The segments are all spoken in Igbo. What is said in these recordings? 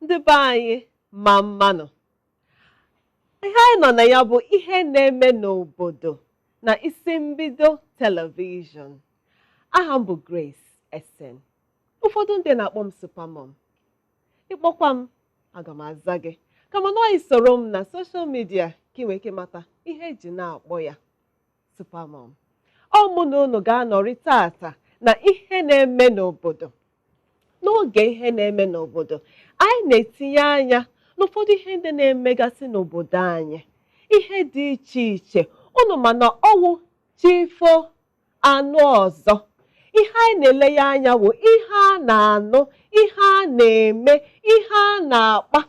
Ndị be anyị, ma mmanụ. Ihe anyị nọ na ya bụ Ihe Na-eme N'obodo na Isi Mbido Telivishọn. Aha m bụ Grace Esen. Ụfọdụ ndị na-akpọ m Supermom. Ịkpọkwa m, aga m aza gị. Kama na ọ soro m na social media ka ị nwee ike mata ihe eji na-akpọ ya Supermom. Ọ mụ na unu ga-anọrị tata na Ihe Na-eme N'obodo. N'oge Ihe Na-eme N'obodo, anyị na-etinye anya n'ụfọdụ ihe ndị na-emegasị n'obodo anyị, ihe dị iche iche. Unu mana ọwụ chifo anụ ọzọ, ihe anyị na-ele ya anya bụ ihe a na-anụ, ihe a na-eme, ihe a na-akpa,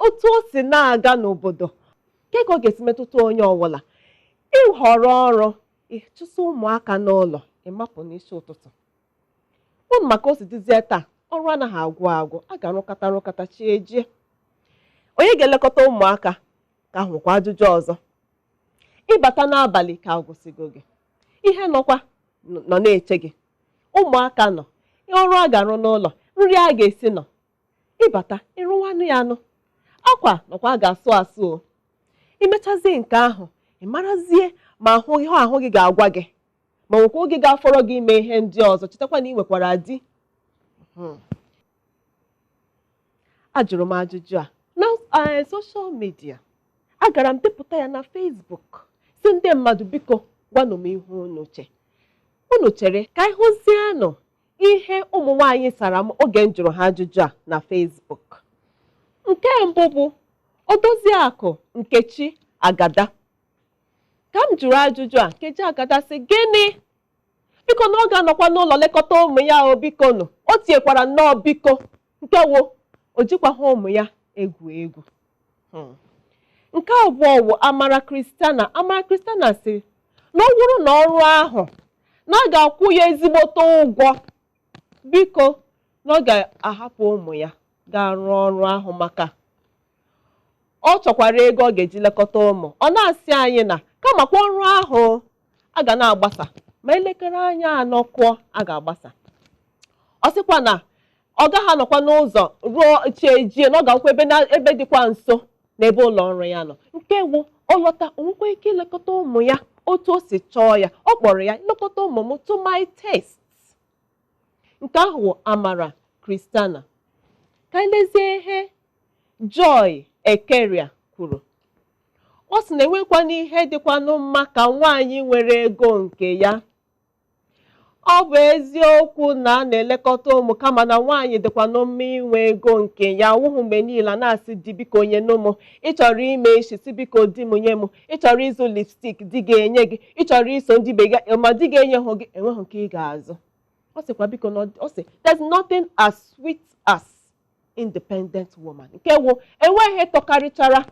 otu o si na-aga n'obodo, nke ka ọ ga-esi metụta onye ọbụla. Ịhọrọ ọrụ, ịchụsa ụmụaka n'ụlọ, ịmapụ n'isi ụtụtụ unu, maka o si dịzie taa, ọrụ anaghị agwụ agwụ. A ga-arụkọta arụkọta chi ejie. Onye ga-elekọta ụmụaka ka ahụkwa ajụjụ ọzọ. Ịbata n'abalị ka agwụsịgo gị, ihe nọkwa nọ na-eche gị, ụmụaka nọ, ọrụ a ga-arụ n'ụlọ, nri a ga-esi nọ. Ịbata, ịrụwanụ ya anụ akwa nọkwa a ga-asụ asụ. O imechazie nke ahụ, ị marazie ma ahụ ihe ahụ gị ga-agwa gị, ma nwekwa oge ga-afọrọ gị ime ihe ndị ọzọ. Chetakwa na ị nwekwara di. Ajụrụ m ajụjụ a na social media. Agara m depụta ya na Facebook, si ndị mmadụ, biko gwanụ m ihe unu che. Unu chere ka anyị hụzianụ ihe ụmụ nwaanyị sara m oge m jụrụ ha ajụjụ a na Facebook. Nke mbụ bụ Odoziakụ Nkechi Agada. Ka m jụrụ ajụjụ a, Nkechi Agada sị gịnị? Biko, na ọ ga-anọkwa n'ụlọ lekọta ụmụ ya. O biko nụ, o tinyekwara nnọọ biko, nke wo o jikwaghị ụmụ ya egwu egwu. Nke abụọ wụ Amara Kristiana. Amara Kristiana sị na ọ bụrụ na ọrụ ahụ na a ga-akwụ ya ezigbote ụgwọ, biko, na ọ ga-ahapụ ụmụ ya gaa rụọ ọrụ ahụ, maka ọ chọkwara ego ọ ga-eji lekọta ụmụ. Ọ na-asị anyị na kamakwa ọrụ ahụ a ga na-agbasa ma elekere anya 4 kụọ, a ga-agbasa. Ọ sịkwa na ọ gaghị anọkwa n'ụzọ ruo chi ejie, na ọ ga-akwụkwọ ebe na ebe dịkwa nso n'ebe ụlọ ọrụ ya nọ, nke wụ ọ lọta, o nwekwa ike ilekọta ụmụ ya otu o si chọọ ya. Ọ kpọrọ ya ilekọta ụmụ m to my taste. Nke ahụ wụ Amara Kristiana. Ka anyị lezie ihe Joy Ekeria kwuru. Ọ sị na enwekwana ihe dịkwanụ mma ka nwaanyị nwere ego nke ya. Ọ bụ eziokwu na a na-elekọta ụmụ, kama na nwaanyị dịkwanụ mma inwe ego nke ya. Wụhụ mgbe niile a na-asị di, biko nye m. Ị chọrọ ime isi, si biko di m nye m. Ị chọrọ ịzụ lipstick, di ga-enye gị. Ị chọrọ iso ndị be gị, ma di ga-enye hụ gị, enweghị nke ị ga-azụ. Ọ sịkwa biko na ọ sị, "There's nothing as sweet as independent woman," nke wụ enweghị ihe tọkarịchara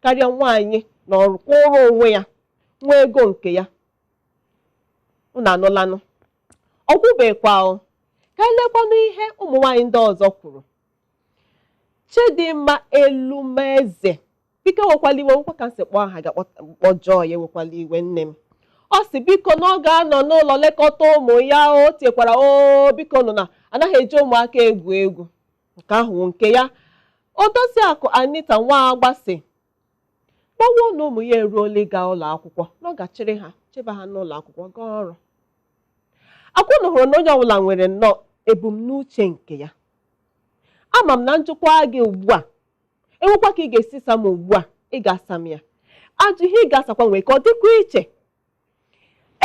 karịa nwaanyị na ọrụ kwụrụ onwe ya, nwee ego nke ya. Unu anụlanụ? Ọ gwụbekwa o. Ka anyị lekwanụ ihe ụmụ nwaanyị ndị ọzọ kwuru. Chidimma Elumeze, biko ewekwala iwe, nwekwa ka m si kpọọ aha gị kpọjọọ ya, ewekwala iwe, nne m. Ọ sị biko na ọ ga-anọ n'ụlọ lekọta ụmụ ya. O tinyekwara o biko nọ na anaghị eji ụmụaka egwu egwu. Nke ahụ wụ nke ya. Odoziakụ Anita Nwa-Agbasi kpọwuo na ụmụ ya eruola ịga ụlọ akwụkwọ, na ọ ga-achịrị ha cheba ha n'ụlọ akwụkwọ gaa ọrụ. Akwụnụ hụrụ na onye ọbụla nwere nnọọ ebumnuche nke ya. Ama m na njụkwa gị ugbu a, enwekwa ka ị ga-esi sa m ugbu a, ị ga-asa m ya ajụ. Ihe ị ga-asakwa nwere ka ọ dịkwa iche.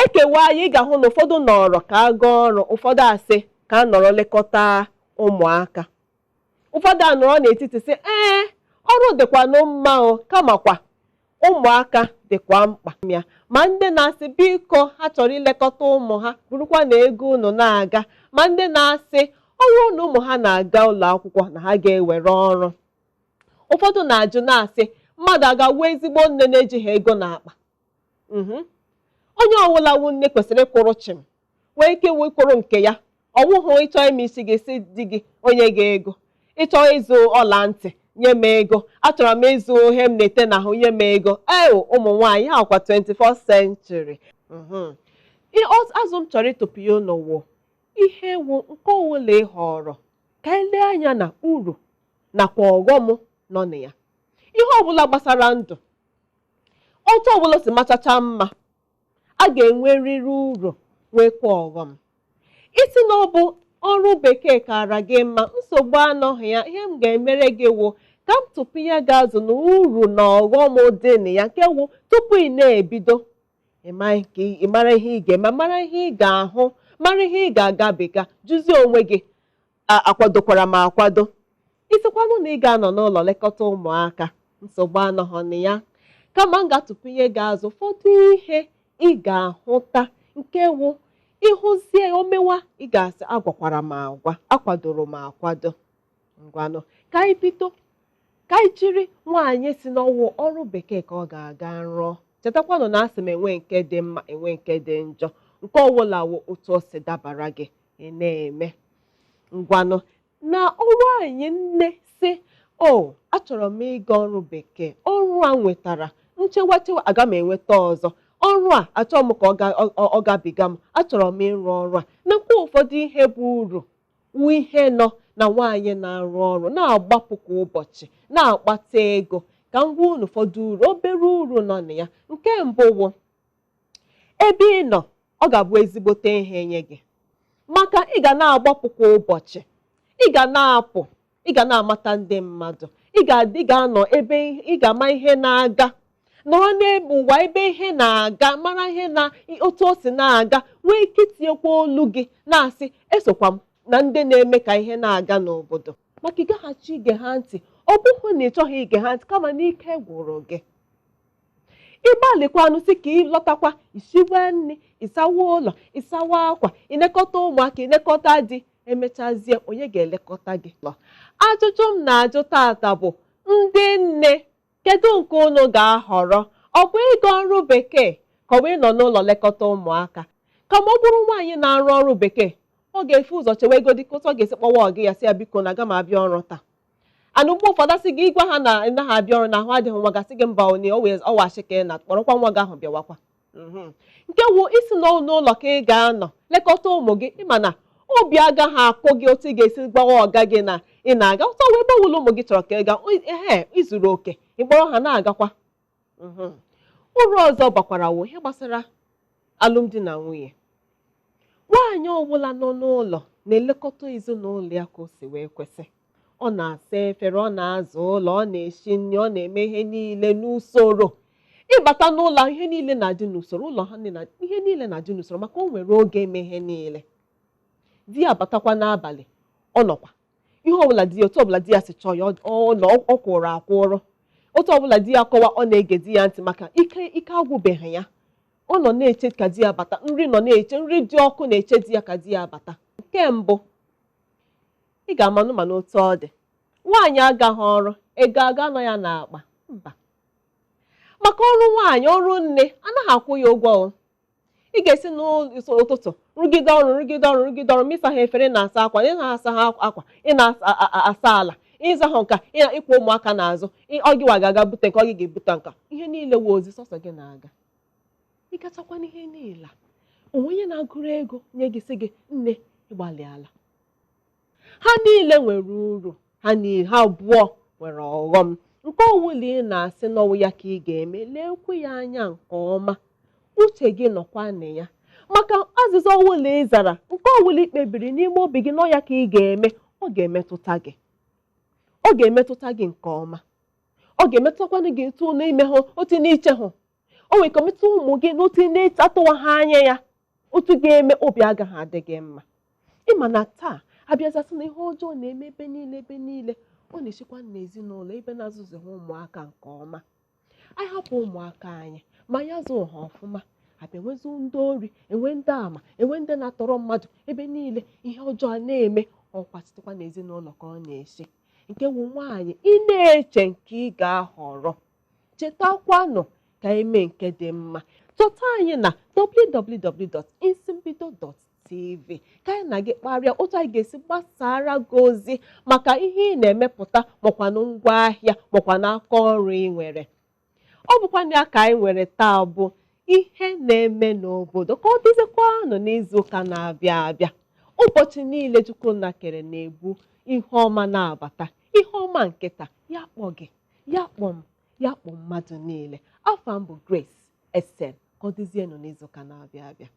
Ekewa ya, ị ga-ahụ na ụfọdụ nọrọ ka a gaa ọrụ, ụfọdụ asị ka a nọrọ lekọta ụmụaka, ụfọdụ anọrọ n'etiti sị ee, ọrụ dịkwanụ mma o, kamakwa ụmụaka dịkwa mkpa ya. Ma ndị na-asị biko, ha chọrọ ilekọta ụmụ ha, bụrụkwa na ego unu na-aga, ma ndị na-asị ọ bụrụ na ụmụ ha na-aga ụlọ akwụkwọ na ha ga-ewere ọrụ. Ụfọdụ na-ajụ na-asị, mmadụ a ga-awụ ezigbo nne na-ejighị ego n'akpa? Onye ọbụla wu nne kwesịrị ịkwụrụ chịm, nwee ike ịkwụrụ nke ya. Ọ wụghụ ịchọ ime isi gị, si di gị onye gị ego. Ịchọ ịzụ ọla ntị, nye m ego. Achọrọ m ịzụ ihe m na-ete n'ahụ, nye m ego. Eo, ụmụ nwaanyị ha kwa 21st century. Azụ m chọrọ ịtụpụ ya ụnụ wụ ihe wụ nke ọbụla ị họrọ, ka anyị lee anya na uru. Nakwa ọghọm nọ na ya. Ihe ọbụla gbasara ndụ, otu ọbụla si machacha mma, a ga-enwerịrị uru, nwekwa ọghọm. Isi na ọ bụ ọrụ bekee kara gị mma, nsogbu anọghị ya. Ihe m ga-emere gị wụ ka m tụpụ ya gị azụ na uru na ọghọm dị na ya, nke wụ tupu ị na-ebido, ị mara ihe ị ga-eme, mara ihe ị ga-ahụ, mara ihe ị ga-agabiga. Jụzie onwe gị, akwadokwara m akwado? Isikwanụ na ị ga-anọ n'ụlọ lekọta ụmụaka, nsogbu anọghị na ya. Kama m ga-atụpụnye gị azụ ụfọdụ ihe ị ga-ahụta, nke wụ ịhụzie omewa, ị ga-asị, "Agwakwara m agwa, akwadoro m akwado." Ngwanụ, ka anyị bido. Ka anyị jiri nwaanyị si n'ọwụ ọrụ bekee ka ọ ga-aga rụọ. Chetakwanụ na asị m enwe nke dị mma, enwe nke dị njọ. Nke ọbụla wụ otu o si dabara gị, ị na-eme. Ngwanụ, na nwaanyị nne si, "O achọrọ m ịga ọrụ bekee, ọrụ a nwetara nchewa chewa, aga m enweta ọzọ. Ọrụ a achọghị m ka ọ gabiga m, achọrọ m ịrụ ọrụ a." Nakwa ụfọdụ ihe bụ uru wụ ihe nọ na nwaanyị na-arụ ọrụ, na-agbapụ kwa ụbọchị, na-akpata ego. Ka m gwa unu ụfọdụ uru, obere uru nọ na ya. Nke mbụ wụ ebe ị nọ, ọ ga-abụ ezigbote ihe nye gị, maka ị ga na-agbapụ kwa ụbọchị, ị ga na-apụ, ị ga na-amata ndị mmadụ, ị ga-anọ ebe ị ga-ama ihe na-aga, nọrọ n'ebe ụwa ebe ihe na-aga, mara ihe na otu o si na-aga, nwee ike itinyekwa olu gị na-asị, "Esokwa m na ndị na-eme ka ihe na-aga n'obodo." Maka ị gaghachi ige ha ntị, ọ bụghị na ị chọghị ige ha ntị, kama n'ike gwụrụ gị. Ịgbalịkwanụ sị ka ị lọtakwa, isiwe nri, ịsawa ụlọ, ịsawa akwa, ịnekọta ụmụaka, ịnekọta di, emechazie, onye ga-elekọta gị? Ajụjụ m na-ajụ tata bụ, ndị nne, kedu nke unu ga-ahọrọ? Ọ bụ ịga ọrụ bekee, ka ọ bụ ịnọ n'ụlọ lekọta ụmụaka? Kama ọ bụrụ nwaanyị na-arụ ọrụ bekee, ọ ga-efe ụzọ chewe ego dịka otu ọ ga-esi kpọwa ọgị ya, sị ya, "Biko, na aga m abịa ọrụ taa." Ana mgbe ụfọdụ asị gị ịgwa ha na ị naghị abịa ọrụ na ahụ adịghị nwa, gasị gị mba, onye ọwachi ka ị na kpọrọkwa nwa gị ahụ bịawakwa. Nke wụ isi n'ụlọ ka ị ga-anọ lekọta ụmụ gị, ịma na obi agaghị akụ gị otu ị ga-esi gbawa ọga gị na ị na-aga ụtọ wee gbawụlụ ụmụ gị chọrọ ka ị gaa ehe izuru oke, ịkpọrọ ha na-agakwa. Uru ọzọ bakwara wụ ihe gbasara alụmdi na nwunye. Nwaanyị ọbụla nọ n'ụlọ na-elekọta ezinụlọ ya ka o si wee kwesị. Ọ na-asa efere, ọ na-aza ụlọ, ọ na-esi nri, ọ na-eme ihe niile n'usoro. Ịbata n'ụlọ, ihe niile na-adị n'usoro. Ụlọ ha ihe niile na-adị n'usoro, maka o nwere oge eme ihe niile. Di ya batakwa n'abalị, ọ nọkwa ihe ọbụla di ya, otu ọbụla di ya si chọọ ya, ọ nọ ọ kwụrụ akwụrụ. Otu ọbụla di ya kọwa, ọ na-ege di ya ntị, maka ike ike agwụbeghị ya. Ọ nọ na-eche ka di ya bata, nri nọ na-eche, nri dị ọkụ na-eche di ya ka di ya bata. Nke mbụ, ị ga-amanụ mana otu ọ dị, nwaanyị agaghị ọrụ, ego aga nọ ya n'akpa? Mba. Maka ọrụ nwaanyị, ọrụ nne, anaghị akwụ ya ụgwọ. Ị ga-esi n'ụtụtụ rụgide ọrụ, rụgide ọrụ, rụgide ọrụ, ma ịsa ha efere, na-asa akwa, ị na-asa ha akwa, ị na-asa ala, ịza ha nka, ịkwụ ụmụaka n'azụ, ọ gịwa ga-aga bute nke ọ gị ga-ebute nka, ihe niile wụ ozi sọsọ gị na-aga. Ịgachakwa n'ihe niile a, onwe onye na-agụrụ ego nye gị, sị gị, "Nne, ịgbalị ala"? Ha niile nwere uru ha niile, ha abụọ nwere ọghọm. Nke ọwụla ị na-asị n'ọwụ ya ka ị ga-eme, leekwu ya anya nke ọma, uche gị nọkwa na ya, maka azịza ọwụla ị zara, nke ọwụla ị kpebiri n'ime obi gị n'ọya ka ị ga-eme, ọ ga-emetụta gị. Ọ ga-emetụta gị nke ọma, ọ ga-emetụtakwanụ gị otu n'ime ha, otu n'iche hụ o nwere ike metụta ụmụ gị n'otu na-atụwa ha anya ya, otu ga-eme obi agaghị adị gị mma. Ịma na taa abịazasị na ihe ọjọọ na-eme ebe niile, ebe niile, ọ na-esikwa n'ezinụlọ ebe na-azụzi ha ụmụaka nke ọma. Anyị hapụ ụmụaka anyị ma ya zụọ ha ọfụma, abịa enwezi ndị ori, enwe ndị ama, enwe ndị na-atọrọ mmadụ ebe niile, ihe ọjọọ na-eme. Ọkwa sitekwa n'ezinụlọ ka ọ na-esi. Nke wụ nwaanyị, ị na-eche nke ị ga-ahọrọ, chetakwanụ ka eme nke dị mma. Chọta anyị na www.isimbido.tv ka anyị na gị kparịa otu anyị ga-esi gbasara gị ozi maka ihe ị na-emepụta, makwanụ ngwaahịa, makwanụ aka ọrụ ị nwere. Ọ bụkwa ya ka anyị nwere taa bụ ihe na-eme n'obodo. Ka ọ dịzikwanụ n'izuụka na-abịa abịa. Ụbọchị niile Chukwunna kere na-ebu ihe ọma na-abata. Ihe ọma nke taa ya kpọ gị, ya kpọ m, ya kpọ mmadụ niile. Afa m bụ Grace Esen. Ka ọ dịzienụ n'izuụka na-abịa abịa.